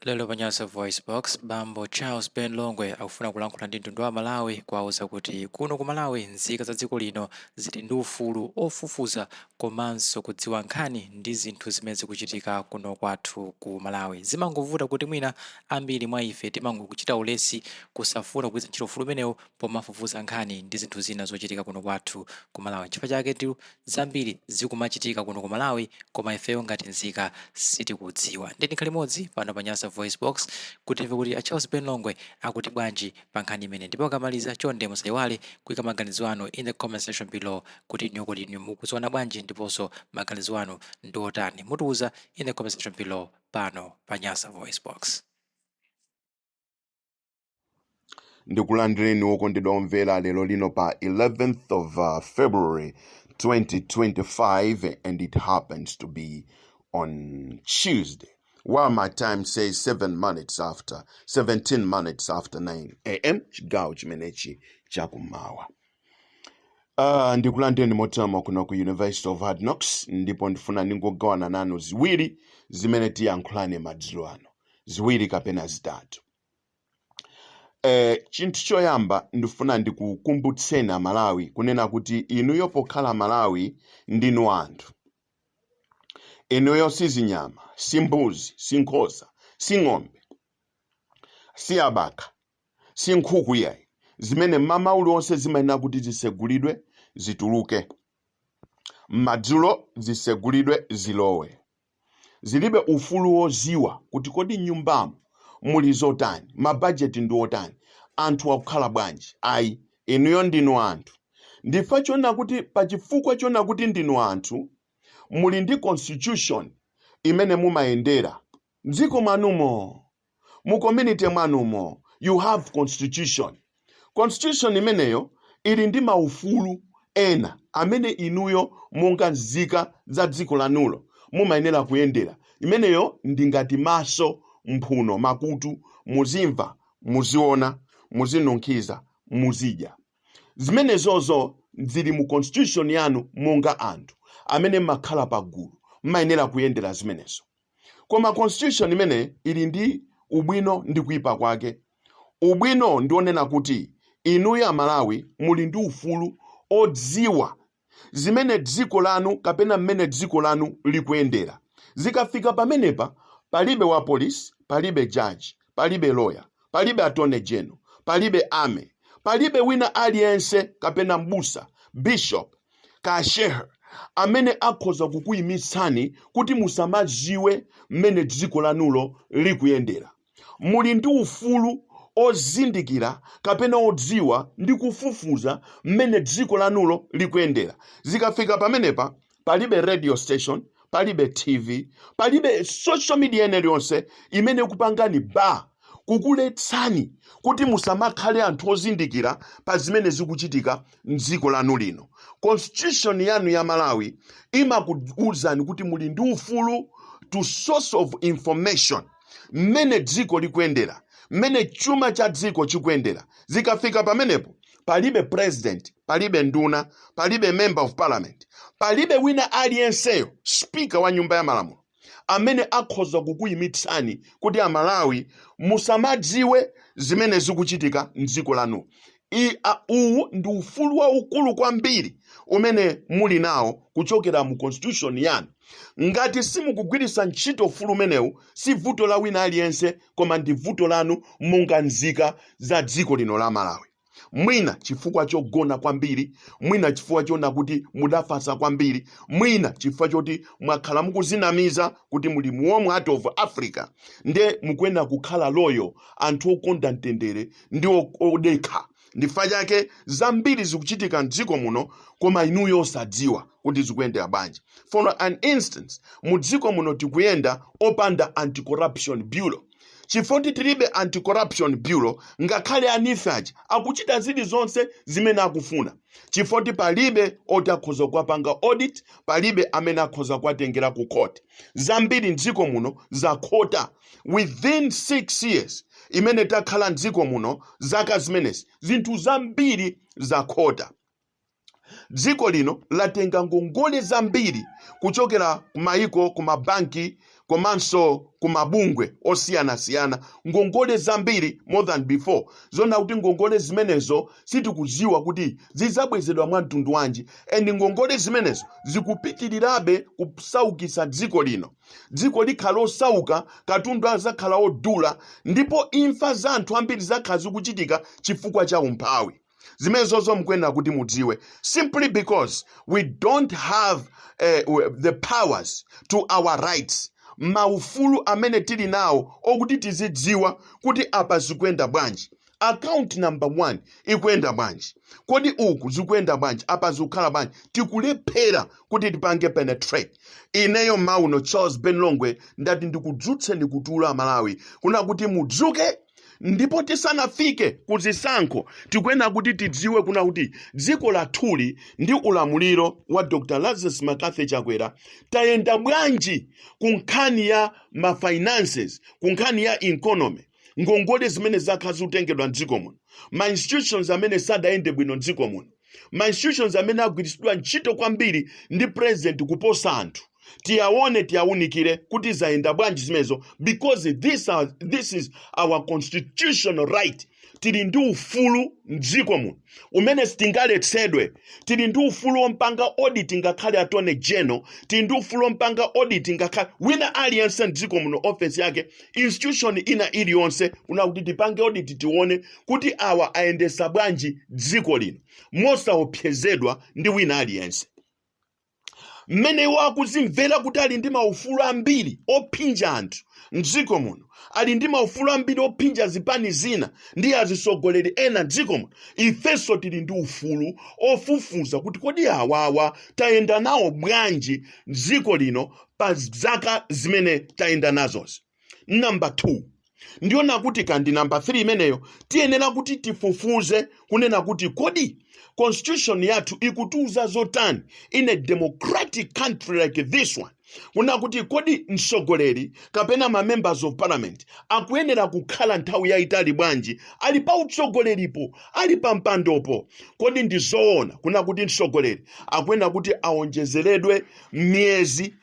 Lero pa Nyasa VoiceBox, Bambo Charles Ben Longwe akufuna kulankhula ndi mtundu wa Malawi kuwauza kuti kuno ku Malawi nzika za dziko lino zili ndi ufulu ofufuza komanso kudziwa nkhani ndi zinthu zimene zikuchitika kuno kwathu ku Malawi. Zimangovuta kuti mwina ambiri mwa ife timangochita ulesi kusafuna kugwiritsa ntchito ufulu umenewu pomafufuza nkhani ndi zinthu zina zochitika kuno kwathu ku Malawi. Nchifukwa chaketu zambiri zikumachitika kuno ku Malawi koma ifeyo ngati nzika sitikudziwa. Ndiye tikhale limodzi pano pa Nyasa VoiceBox kuti timve kuti a Charles Ben Longwe akuti bwanji pa nkhani imeneyi. Ndipo akamaliza chonde musaiwale kuika maganizo anu in the comment section below kuti inuyo kodi inu mukuziona bwanji ndiponso maganizo anu ndi otani. Mutiuza in the comment section below pano pa Nyasa VoiceBox. Ndikulandireni wokondedwa omvera lero lino pa 11th of February 2025, and it happens to be on Tuesday, while my time says 7 minutes after 17 minutes after 9 a.m., chigawo chimenechi chakummawa. Ndikulandireni motama kuno ku University of Hard Knocks, ndipo ndifuna ndingogawana nanu ziwiri zimene tiyankhulane madzulo ano, ziwiri kapena zitatu. Chinthu choyamba, ndifuna ndikukumbutseni Amalawi kunena kuti inuyo pokhala Malawi ndinu anthu. Inuyo si zinyama, si mbuzi, si nkhosa, si ng'ombe, si abakha, si nkhuku iyayi, zimene mmawa uliwonse zimayenera kuti zisegulidwe zituluke, madzulo zisegulidwe zilowe. Zilibe ufulu woziwa kuti kodi nyumbamo muli zotani, mabajeti ndi otani, anthu akukhala bwanji. Ayi, inuyo ndinu anthu. Ndifa chona kuti pachifukwa chona kuti ndinu anthu, muli ndi constitution imene mumayendera mdziko mwanumo, mu community mwanumo. You have constitution. Constitution imeneyo ili ndi maufulu ena amene inuyo monga nzika za dziko lanulo mumayenera kuyendera. Imeneyo ndi ngati maso, mphuno, makutu. Muzimva, muziona, muzinunkhiza, muzidya. Zimenezozo zili mu constitution yanu. Monga anthu amene mmakhala pagulu, mmayenera kuyendera zimenezo. Koma constitution imene ili ndi ubwino ndi kuyipa kwake. Ubwino ndionena kuti inuyo Amalawi muli ndi ufulu odziwa zimene dziko lanu kapena mmene dziko lanu likuyendera. Zikafika pamenepa, palibe wa polisi, palibe judge, palibe lawyer, palibe attorney general, palibe army, palibe wina aliyense kapena mbusa, bishop, kashehe amene akhoza kukuyimitsani kuti musamadziwe mmene dziko lanulo likuyendera. Muli ndi ufulu ozindikira kapena odziwa ndi kufufuza mmene dziko lanulo likuyendera. Zikafika pamenepa, palibe radio station, palibe TV, palibe social media ene iliyonse imene ikupangani ba kukuletsani kuti musamakhale anthu ozindikira pa zimene zikuchitika mdziko lanu lino. Constitution yanu ya Malawi imakuwuzani kuti muli ndi ufulu to source of information, mmene dziko likuyendera, mmene chuma cha dziko chikuyendera. Zikafika pamenepo, palibe president, palibe nduna, palibe member of parliament, palibe wina aliyenseyo, speaker wa nyumba ya malamulo, amene akhoza kukuyimitsani kuti Amalawi musamadziwe zimene zikuchitika mdziko lanu. Uwu ndi ufulu waukulu kwambiri umene muli nawo kuchokera mu constitution yanu. Ngati simukugwiritsa ntchito ufulu umenewu, si vuto la wina aliyense, koma ndi vuto lanu monga nzika za dziko lino la Malawi. Mwina chifukwa chogona kwambiri, mwina chifukwa chona kuti mudafatsa kwambiri, mwina chifukwa choti mwakhala mukuzinamiza kuti muli mu warm heart of Africa, nde mukuyenera kukhala loyal, anthu okonda mtendere ndi odekha. Ndifukwa chake zambiri zikuchitika mdziko muno koma inuyo osadziwa kuti zikuyendera bwanji. For an instance, mu dziko muno tikuyenda opanda Anti-Corruption Bureau. Chifukwa tilibe Anti-Corruption Bureau, ngakhale a NEEF aja akuchita zilizonse zimene akufuna, chifukwa palibe oti akhoza kuwapanga audit, palibe amene akhoza kuwatengera ku court. Zambiri mdziko muno zakhota. Within 6 years imene takhala mdziko muno, zaka zimenezi, zinthu zambiri zakhota. Dziko lino latenga ngongole zambiri kuchokera kumayiko, kumabanki komanso ku ma international komanso ku mabungwe osiyanasiyana, ngongole zambiri more than before, zona kuti ngongole zimenezo sitikuziwa kuti zidzabwezedwa mwa mtundu wanji, and ngongole zimenezo zikupitirirabe kusaukitsa dziko lino. Dziko likhala osauka, katundu azakhala odula, ndipo imfa za anthu ambiri zakhala zikuchitika chifukwa cha umphawi. Zimenezozo mukuyenera kuti mudziwe, simply because we don't have the powers to our rights, maufulu amene tili nawo okuti tizidziwa kuti apa zikuyenda bwanji, account number one ikuyenda bwanji, kodi uku zikuyenda bwanji, apa zikukhala bwanji. Tikulephera kuti tipange penetrate. Ineyo mauno Charles Ben Longwe ndati ndikudzutseni kutulo, Malawi, kuna kuti mudzuke, ndipo tisanafike kuzisankho tikuyenera kuti tidziwe kuna kuti dziko lathuli ndi ulamuliro wa Dr Lazarus McCarthy Chakwera tayenda bwanji ku nkhani ya ma finances, ku nkhani ya economy, ngongole zimene zakhala zikutengedwa mdziko muno, ma institutions amene sadayende bwino mdziko muno, ma institutions amene agwiritsidwa ntchito kwambiri ndi president kuposa anthu. Tiyaone, tiyawunikire kuti zayenda bwanji zimenezo, because this is our constitutional right. Tili ndi ufulu mdziko muno umene sitingaletsedwe. Tili ndi ufulu wompanga audit ngakhale attorney general, tili ndi ufulu wompanga audit ngakhale wina aliyense mdziko muno, office yake, institution ina iliyonse, kuna kuti tipange audit, tione kuti awa ayendesa bwanji dziko lino mosaopsezedwa ndi wina aliyense. Mmene iwo akuzimvera kuti ali ndi maufulu ambiri ophinja anthu mdziko muno, ali ndi maufulu ambiri ophinja zipani zina ndi azisogoleri ena mdziko muno, ifenso tili ndi ufulu ofufuza kuti kodi awawa tayenda nawo bwanji mdziko lino pa zaka zimene tayenda nazozi. Number 2, ndiona kuti kandi number 3 imeneyo, tiyenera kuti tifufuze kunena kuti kodi constitution yathu ikutiuza zotani in a democratic country like this one, kuna kuti kodi mtsogoleri kapena ma members of parliament akuyenera kukhala nthawi yayitali bwanji ali pa utsogoleripo, ali pa mpandopo? Kodi ndi zoona kuna kuti mtsogoleri akuyenera kuti aonjezeredwe miyezi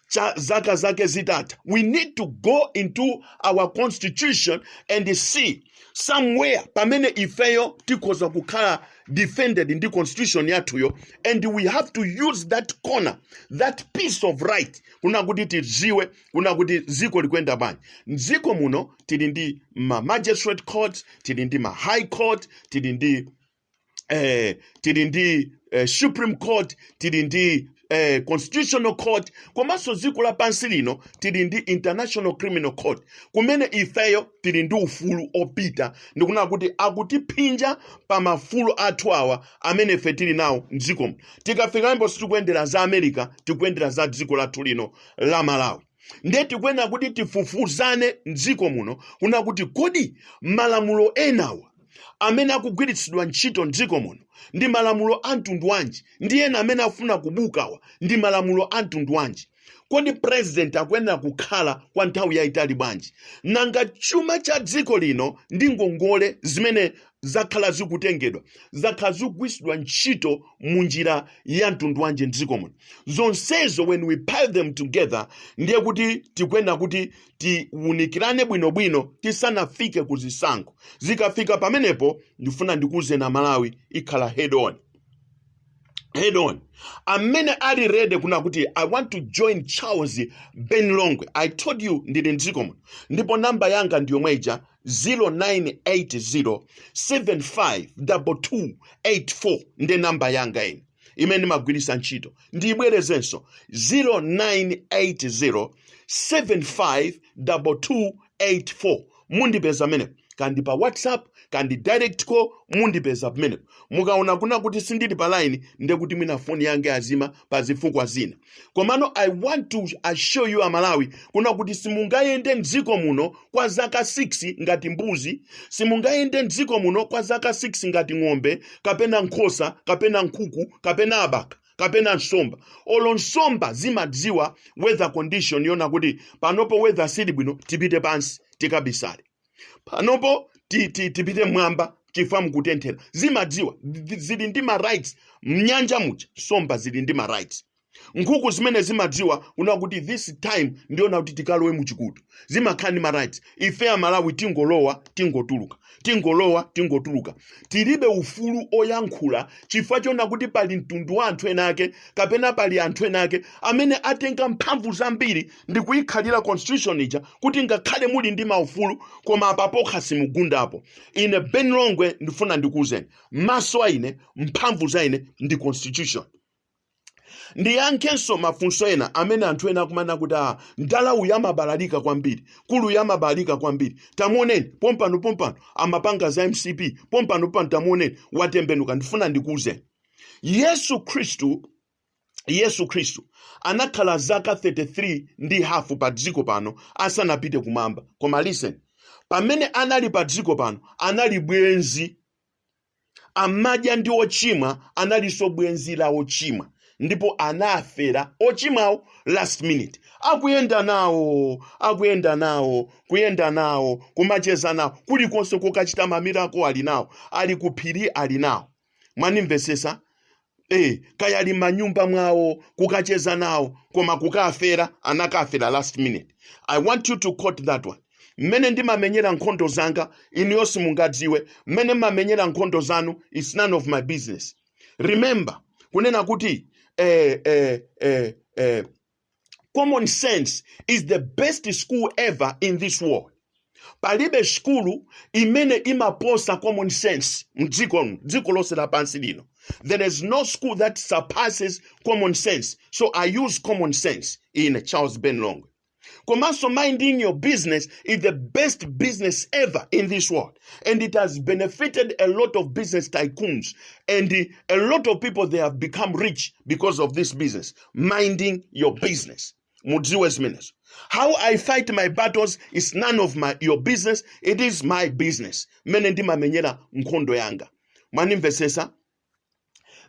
cha zaka zake zitatha? We need to go into our constitution and see somewhere pamene ifeyo tikhoza kukhala defended ndi constitution yathuyo, and we have to use that corner, that piece of right, kuna kuti tidziwe kuna kuti dziko likuyenda bwanji. Mdziko muno tili ndi ma magistrate courts, tili ndi ma high court, tili ndi supreme court, tili ndi constitutional court, komanso dziko lapansi lino tili ndi International Criminal Court, kumene ifeyo tili ndi ufulu opita ndikunena kuti akutiphinja pa maufulu athu awa amene ife tili nawo mdzikomo. Tikafika sitikuyendera za America, tikuyendera za dziko lathu lino la Malawi. Ndiye tikuyenera kuti tifufuzane mdziko muno kuna kuti kodi malamulo enawa amene akugwiritsidwa ntchito mdziko muno ndi malamulo a mtundu wanji, ndi ena amene afuna kubukawa ndi malamulo a mtundu wanji? Kodi president akuyenera kukhala kwa nthawi yayitali bwanji? Nanga chuma cha dziko lino ndi ngongole zimene zakhala zikutengedwa zakhala zikugwiritsidwa ntchito mu njira ya mtundu wanji mdziko muno? Zonsezo, when we pile them together, ndiye kuti tikuyenera kuti tiwunikirane bwinobwino tisanafike ku zisankho. Zikafika pamenepo, ndifuna ndikuwuzeni Amalawi, ikhala head on, head on. Amene ali ready kuna kuti I want to join Charles Ben Longwe, I told you ndili mdziko muno, ndipo namba yanga ndi yomwe ija, 0980 752284, ndi namba yanga ine imene ndimagwiritsa ntchito. Ndiyibwerezenso, 0980 752284. Mundipeza pamenepo, kandi pa WhatsApp, kandi direct call, mundipeza pamenepo. Mukaona kuna kuti sindili pa line, ndiye kuti mwina foni yanga yazima pa zifukwa zina. Komano I want to assure you Amalawi kuna kuti simungayende mdziko muno kwa zaka 6 ngati mbuzi, simungayende mdziko muno kwa zaka 6 ngati ng'ombe kapena nkhosa kapena nkhuku kapena abaka kapena nsomba. Olo nsomba zimadziwa weather condition, yona kuti panopo weather sili bwino, tipite pansi tikabisale, panopo tipite mwamba chifukwa mukutenthera. Zimadziwa, zili ndi ma rights. Mnyanja muja nsomba zili ndi ma rights. Nkhuku zimene zimadziwa kuna kuti this time ndiona kuti tikalowe muchikutu, zimakhala ndi ma rights. Ife Amalawi tingolowa, tingotuluka, tingolowa, tingotuluka. Tilibe ufulu oyankhula chifukwa chona kuti pali mtundu wa anthu ena ake kapena pali anthu ena ake amene atenga mphamvu zambiri ndi kuyikhalira constitution ija kuti ngakhale muli ndi maufulu, koma apa pokha simugundapo. Ine Ben Longwe ndifuna ndikuwuzeni, maso a ine, mphamvu za ine ndi constitution. Ndiyankhenso mafunso ena amene anthu ena akumana kuti, "Ah, mdala uyu amabalalika kwambiri, kulu uyu amabalalika kwambiri. Tamuoneni pompano pompano amapanga za MCP, pompano pompano tamuoneni watembenuka." Ndifuna ndikuwuzeni, Yesu Khristu, Yesu Khristu anakhala zaka 33 ndi hafu pa dziko pano asanapite kumwamba. Koma listen, pamene anali pa dziko pano anali bwenzi, amadya ndi ochimwa, analinso bwenzi la ochimwa, ndipo anafera ochimwawo last minute. Akuyenda nawo, akuyenda nawo, kuyenda nawo, kumacheza nawo, kulikonse kokachita ma miracle ali nawo, ali kuphiri ali nawo. Mwanimvesesa? Kaya ali manyumba mwawo kukacheza nawo, koma kukafera anakafera last minute. I want you to quote that one. Mmene ndimamenyera nkhondo zanga inuyo simungadziwe. Mmene mmamenyera nkhondo zanu is none of my business. Remember kunena kuti common sense is the best school ever in this world. Palibe skulu imene imaposa common sense mdziko, dziko lonse lapansi lino. There is no school that surpasses common sense. So I use common sense in Charles Ben Longwe. Komanso minding your business is the best business ever in this world, and it has benefited a lot of business tycoons and a lot of people. They have become rich because of this business, minding your business. Mudziwe zimenezo. How I fight my battles is none of your business. It is my business mmene ndimamenyera nkhondo yanga. Mwanimvesesa?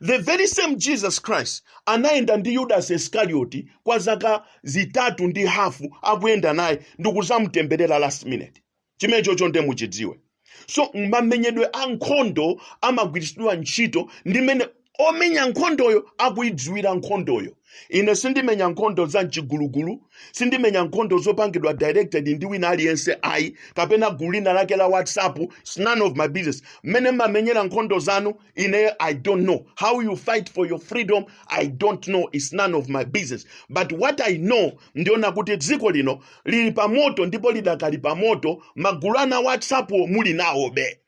The very same Jesus Christ anayenda ndi Judas Iscariot kwa zaka 3.5, akuyenda naye ndikuzamutemberera last minute. Chimene chocho nde muchidziwe. So mamenyedwe a nkhondo amagwiritsidwa ntchito ndi mmene omenya nkhondoyo akuidziwira nkhondoyo. Ine sindimenya nkhondo za mchigulugulu, sindimenya nkhondo zopangidwa directed ndi wina aliyense ayi, kapena gulu lina lake la WhatsApp. It's none of my business mmene mmamenyera nkhondo zanu. Ine I don't know how you fight for your freedom. I don't know, it's none of my business. But what I know, ndiona kuti dziko lino lili pamoto ndipo lidakali pamoto. Magulu ana WhatsApp muli nawo be,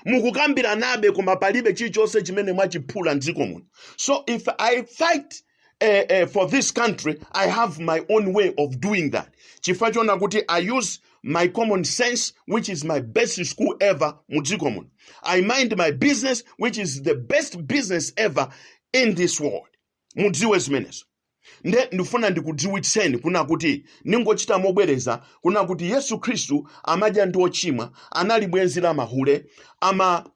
mukukambira nabe, koma palibe chilichonse chimene mwachiphula mdziko muno. So if I fight for this country, I have my own way of doing that, chifukwa chona kuti I use my common sense, which is my best school ever mudziko muno. I mind my business, which is the best business ever in this world. Mudziwe zimenezo. Nde ndifuna ndikudziwitseni kuna kuti ningochita mobwereza kuna kuti Yesu Khristu amadya ndi ochimwa, anali bwenzi la mahule, ama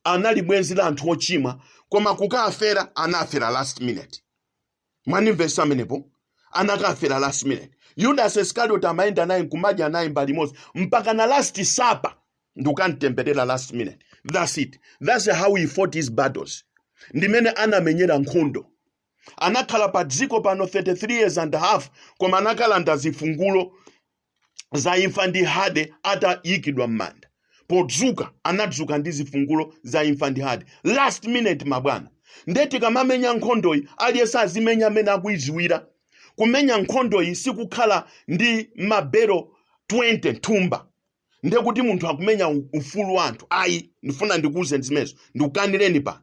anali bwenzi la anthu ochimwa, koma kukafera anafera last minute. Mwanimvesa amenepo? Anakafera last minute. Judas Iscariot amayenda naye, nkumadya naye mbali imodzi mpaka na last supper, ndikukamtemberera last minute. That's it. That's how he fought his battles, ndimene anamenyera nkhondo. Anakhala pa dziko pano 33 years and a half, koma anakalanda zifungulo za imfa ndi hade atayikidwa m'manda. Podzuka anadzuka ndi zifungulo za imfa ndi hade last minute. Mabwana, nde tikamamenya nkhondoyi, aliyense azimenya amene akuidziwira kumenya nkhondoyi. Sikukhala ndi mabero 20 thumba ndekuti munthu akumenya ufulu wa anthu ayi. Ndifuna ndikuuze zimenezo, ndikukanireni pano.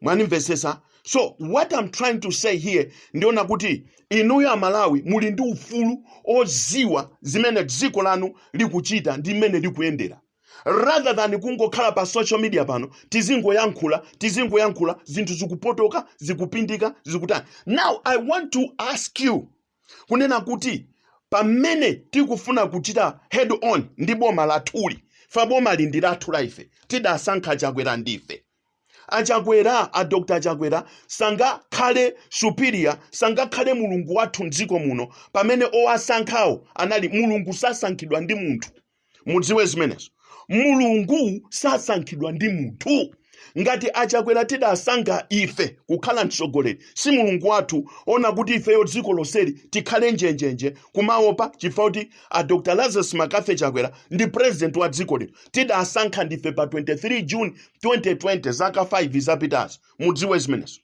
Mwanimvesesa? So what I'm trying to say here, ndiona kuti inuyo Amalawi muli ndi ufulu oziwa zimene dziko lanu likuchita ndi mmene likuyendera, rather than kungokhala pa social media pano tizingoyankhula, tizingoyankhula, zinthu zikupotoka, zikupindika, zikutani. Now I want to ask you kunena kuti pamene tikufuna kuchita head on ndi boma lathuli, fa boma li ndi lathu la ife, tidasankha Chakwera ndife. Achakwera, a Dr Chakwera sangakhale superior, sangakhale Mulungu wathu mdziko muno pamene owasankhawo anali. Mulungu sasankhidwa ndi munthu. Mudziwe zimenezo. Mulungu sasankhidwa ndi munthu. Ngati Achakwera tidasankha ife kukhala mtsogoleri, si Mulungu wathu ona kuti ifeyo dziko lonseli tikhale njenjenje kumaopa chifukwa kuti a Dr Lazarus McCarthy Chakwera ndi president wa dziko lino. Tidasankha ndife pa 23 June 2020, zaka 5 zapitazo. Mudziwe zimenezo,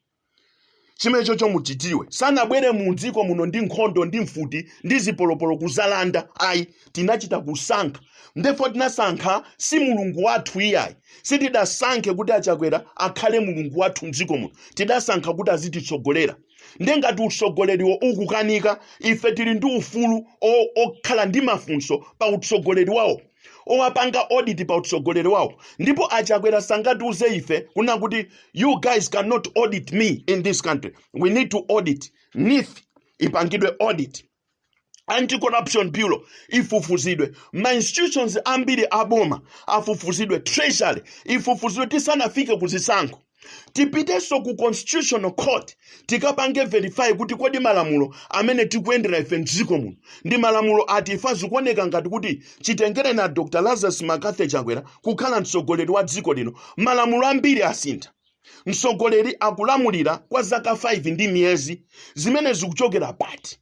chimenecho muchidziwe. Sanabwere mu dziko muno ndi nkhondo, ndi mfuti, ndi zipolopolo kuzalanda, ayi. Tinachita kusankha. Ndefo tinasankha, si Mulungu wathu iyayi. Sitidasankhe kuti Achakwera akhale Mulungu wathu mdziko muno. Tidasankha kuti azititsogolera. Nde ngati utsogoleriwo ukukanika, ife tili ndi ufulu okhala ndi mafunso pa utsogoleri wawo, owapanga audit pa utsogoleri wawo. Ndipo Achakwera sangatiuze ife kuna kuti you guys cannot audit me in this country. We need to audit. NEEF ipangidwe audit, Anti-Corruption Bureau ifufuzidwe, ma institutions ambiri aboma afufuzidwe, Treasury ifufuzidwe tisanafike kuzisankho. Tipitenso ku Constitutional Court, tikapange verify kuti kodi malamulo amene tikuyendera ife mdziko muno ndi malamulo ati? Ifa zikuoneka ngati kuti chitengere na Dr Lazarus McCarthy Chakwera kukhala mtsogoleri wa dziko lino, malamulo ambiri asintha. Mtsogoleri akulamulira kwa zaka 5 ndi miyezi, zimene zikuchokera pati?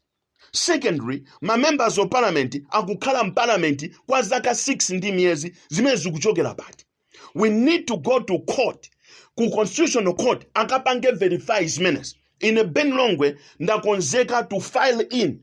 Secondary, ma members of parliament akukhala mparliament kwa zaka 6 ndi miyezi, zimene zikuchokera pati? We need to go to court, ku Constitutional Court, akapange verify zimenezi. Ine Ben Longwe ndakonzeka to file in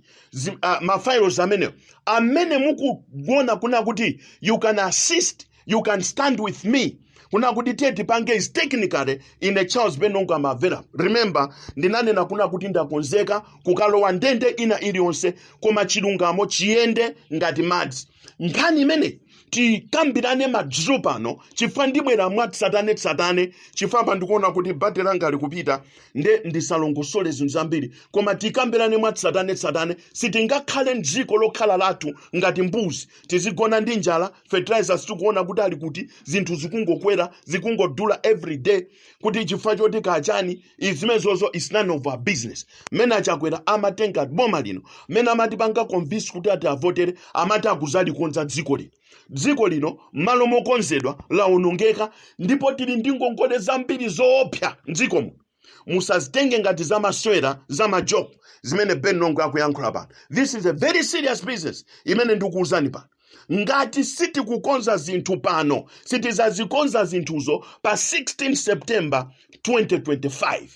ma files amenewo. Amene mukuona kuna kuti you can assist, you can stand with me kuna kuti tiye tipange is technically, ine Charles Ben Longwe am available. Remember, ndinanena kuna kuti ndakonzeka kukalowa ndende ina iliyonse, koma chilungamo chiyende ngati madzi. Nkhani imene tikambirane madzulo pano, chifukwa ndibwera mwatsatanetsatane, chifukwa pa ndikuona kuti battery langa likupita, nde ndisalongosole zinthu zambiri, koma tikambirane mwatsatanetsatane. Sitingakhale mdziko lokhala lathu ngati mbuzi, tizigona ndi njala. Fertilizers tikuona kuti ali kuti, zinthu zikungokwera, zikungodula every day, kuti chifukwa choti kachani izimenezozo is none of our business. Mmene Achakwera amatenga boma lino, mmene amatipanga convince kuti ati avotere, amati akuzalikonza dziko lino. Dziko lino malo mokonzedwa lawonongeka, ndipo tili ndi ngongole zambiri zoopsa mdziko muno. Musazitenge ngati zamaswera, zama joke zimene Ben Longwe akuyankhula pano. This is a very serious business imene ndikuwuzani pano. Ngati sitikukonza zinthu pano, sitizazikonza zinthuzo pa 16 September 2025.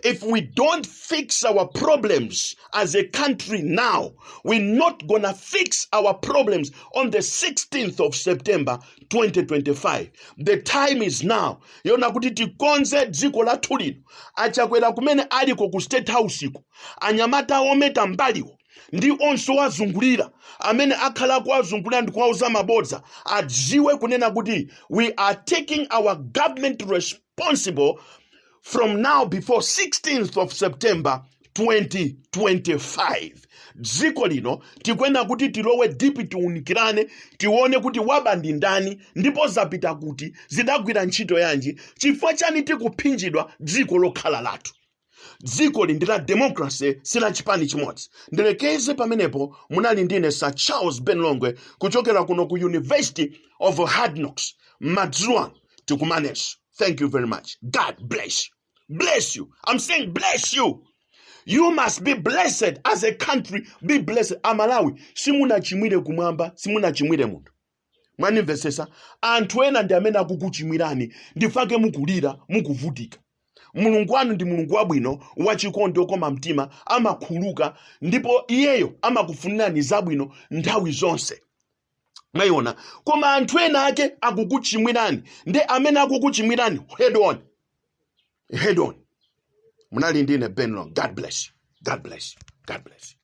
If we don't fix our problems as a country now, we're not gonna fix our problems on the 16th of September 2025. The time is now yona kuti tikonze dziko lathu lino. Achakwera kumene aliko ku State House iko, anyamata ometa mbaliwo ndi onse wazungulira amene akhala kuwazungulira ndi kuwauza mabodza, adziwe kunena kuti we are taking our government responsible from now before 16th of September 2025. Dziko lino tikuyenera kuti tilowe deep, tiunikirane, tione kuti waba ndi ndani, ndipo zapita kuti, zidagwira ntchito yanji, chifukwa chani tikuphinjidwa dziko lokhala lathu. Dziko li ndi la democracy, si la chipani chimodzi. Ndilekeze pamenepo. Munali ndine Sir Charles Ben Longwe kuchokera kuno ku University of Hard Knocks. Madzulo ano tikumanenso. Thank you very much. God bless you. Bless you. I'm saying bless you. You must be blessed as a country. Be blessed. Amalawi, simunachimwire kumwamba, simunachimwire munthu. Mwanimvesesa? Anthu ena ndi amene akukuchimwirani, ndifake mukulira, mukuvutika. Mulungu wanu ndi Mulungu wabwino, wachikondi, okoma mtima, amakhuluka, ndipo iyeyo amakufunirani zabwino nthawi zonse. Mwayiona? Koma anthu ena ake akukuchimwirani, ndi amene akukuchimwirani, head on, head on. Munali ndine Ben Longwe. God bless you. God bless you. God bless you.